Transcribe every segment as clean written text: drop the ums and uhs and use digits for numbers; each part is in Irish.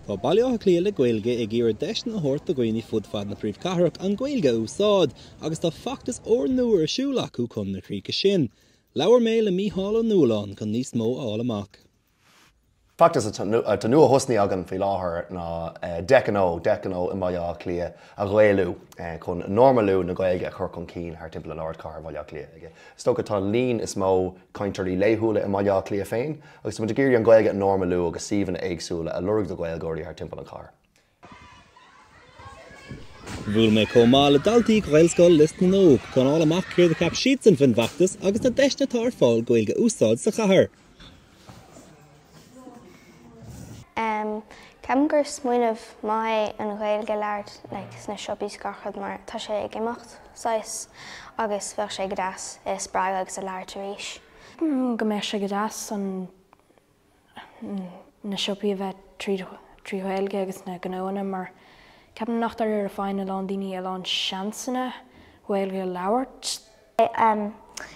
Tá Baile Átha Cliath le Gaeilge ag iarraidh deiseanna a thabhairt do dhaoine fud fad na príomhchathrach an Ghaeilge a úsáid agus tá feachtas úrnua ar siúl acu chun na críche sin. Labhair mé le Mícheál Ó Nualláin chun níos mó a fháil amach. Feachtas atá nua-thosnaithe againn faoi láthair ná 10 gnó, 10 gnó i mBaile Átha Cliath a Ghaelú chun normalú na Gaeilge a chur chun cinn thar timpeall an ardchathair Bhaile Átha Cliath. Is dócha tá an líon is mó cainteoirí laethúla i mBaile Átha Cliath féin agus tá muid ag iarraidh an Ghaeilge a normalú agus suíomhanna éagsúla a lorg do Ghaeilgeoirí thar timpeall an chathair. Bhuail mé chomh maith le daltaí Ghaelscoil Lios na nÓg chun fháil amach céard a cheap siadsan faoin bhfeachtas agus na deiseanna atá ar fáil Gaeilge a úsáid sa chathair. Ceapaim gur smaoineamh maith é an Ghaeilge a labhairt like sna siopaí is gach rud mar tá sé ag imeacht saghas agus bheadh sé go deas é a spreagadh agus a labhairt arís. Go mbeadh sé go deas an na siopaí a bheith trí Ghaeilge agus na gnóanna mar ceapaim nach dáiríre faigheann a lán daoine a lán seansanna Gaeilge a labhairt.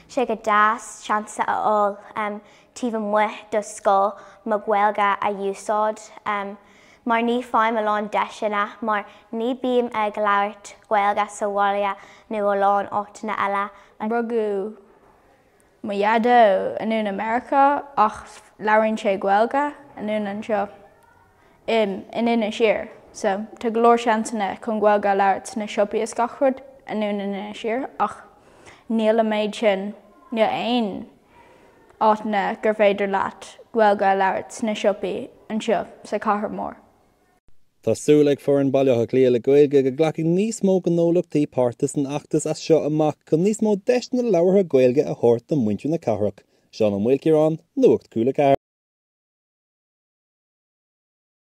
sé go deas seans a fháil taobh amuigh do scoil mo Ghaeilge a úsáid mar ní faighim a lán deiseanna mar ní bím ag labhairt Gaeilge sa bhaile nó a lán áiteanna eile. Rugadh mo dhaideo anonn i Meiriceá ach labhraíonn sé Gaeilge anonn anseo. in Inis Oírr. So, tá go leor seansanna chun Gaeilge a labhairt sna siopaí is gach rud anonn in Inis Oírr ach níl an méid sin, níl aon áiteanna gur féidir leat Gaeilge a labhairt sna siopaí anseo sa chathair mór. Tá súil ag foireann Baile Átha Cliath le Gaeilge go nglacfaidh níos mó gnólachtaí páirt san fheachtas as seo amach chun níos mó deiseanna labhartha Gaeilge a thabhairt do mhuintir na cathrach. Seán Ó Maoilchiaráin, Nuacht Cúla 4.